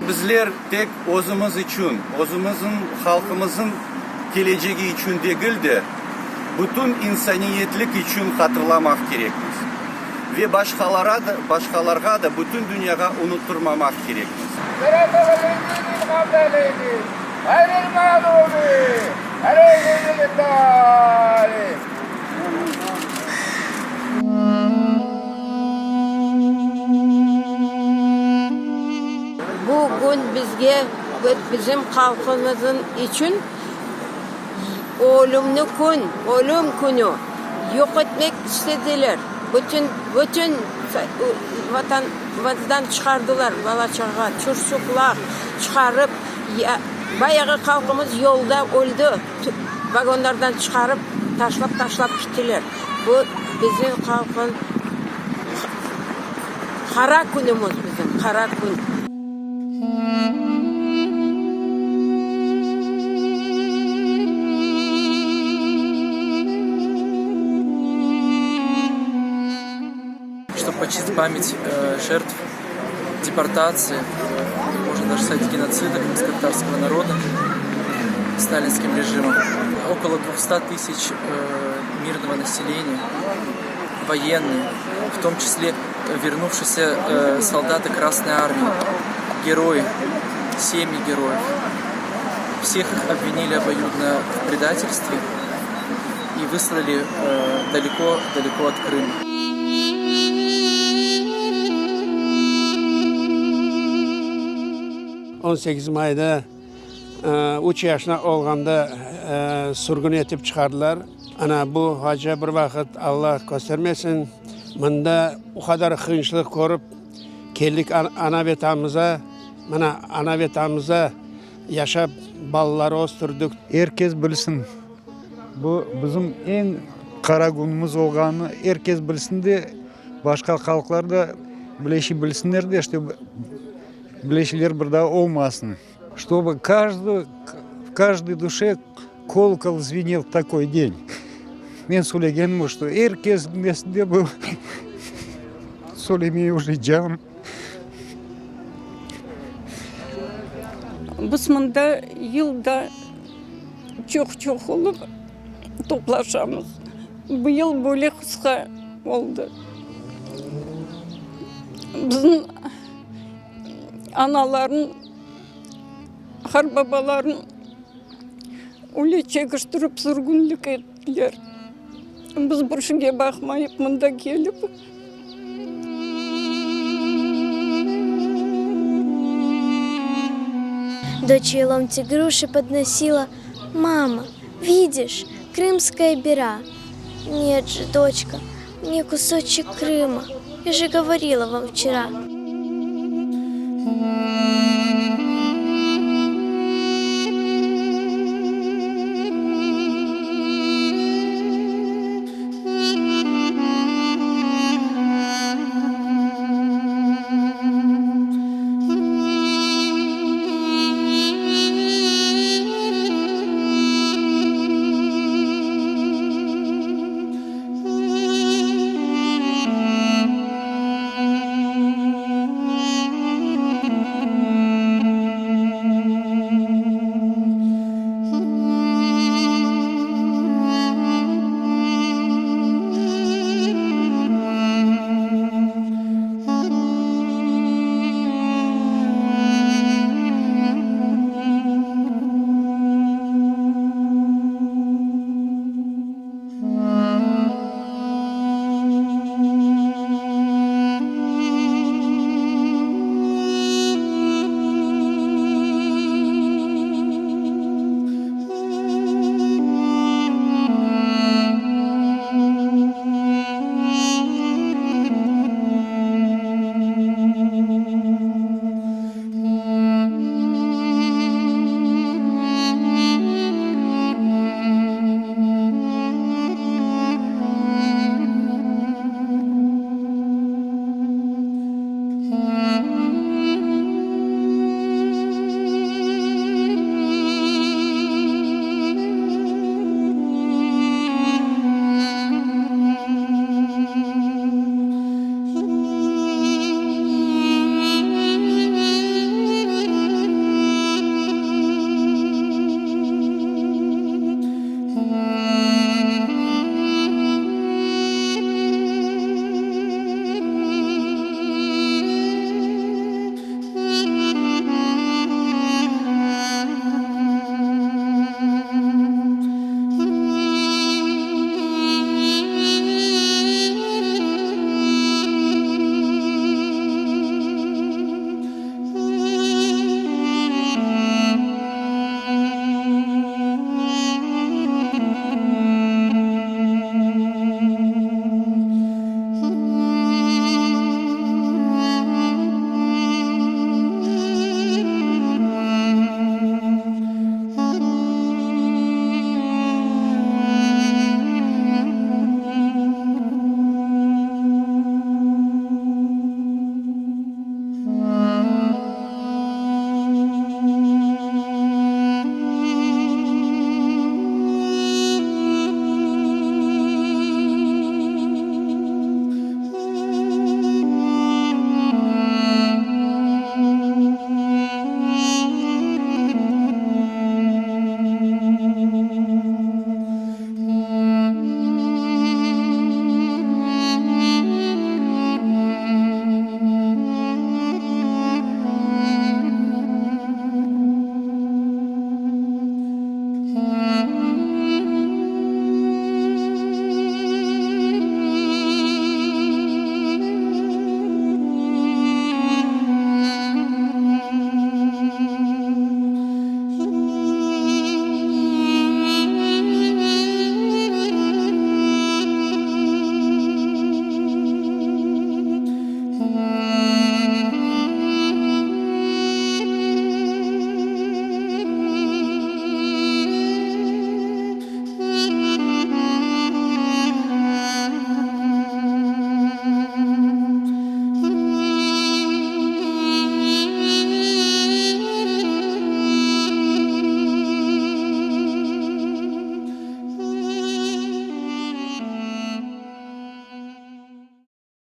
Bizler tek özümiz içün, özümizniñ halqımıznıñ kelecegi içün degil de, bütün insaniyetlik içün hatırlamaq kerekmiz. Ve başqalara da, başqalarğa da, bütün dünyağa unuttırmamaq kerekmiz. Bu kün bizge ve bizim halqımızın içün ölümni kün, ölüm künü. Yoq etmek istediler. Bütün, bütün Vatanımızdan çıqardılar bala-çağa, çurçuqlar çıqarıp, bayağı halqımız yolda öldi, vagonlardan çıqarıp, taşlap-taşlap kettiler. Bu bizim halqın qara künümiz bizim, qara kün. Чтобы почтить память жертв депортации, можно даже сказать геноцида крымско-татарского народа сталинским режимом. Около 200 тысяч мирного населения, военные, в том числе вернувшиеся солдаты Красной Армии, герои, семьи героев. Всех их обвинили обоюдно в предательстве и выслали далеко-далеко от Крыма. 18 mayda üç yaşına olğanda sürgün etip çıqardılar. Ana, bu facia bir vaqıt, Alla köstermesin, mında o qadar qıyınçılıq körip keldik ana Vetanımıza, mına, ana Vetanımızda yaşap, balalar östürdik. Er kes bilsin, bu bizim eñ qara künümiz olğanını er kes bilsin de, başqa halqlar da böyle şey bilsinler de, ştob böyle şeyler bir daa olmasın. Ştobu каждый, в каждой duşe kolokol zvenel v takoy den. Men söylegenim, şto er kes nesinde bu söylemey uje canım. Biz mında yılda çoq-çoq olıp toplaşamız. Bu yıl böyle qısqa oldı. Bizim anaların, qartbabaların öyle çekiştirip sürgünlik ettiler. Biz bir şeyge baqmayıp mında kelip. Doç ey lomti gruşi podnosila, Mama, vidiş, krımskaya bira! Net je, doçka, mne kusoçek Krıma, ya je govorila vam vçera.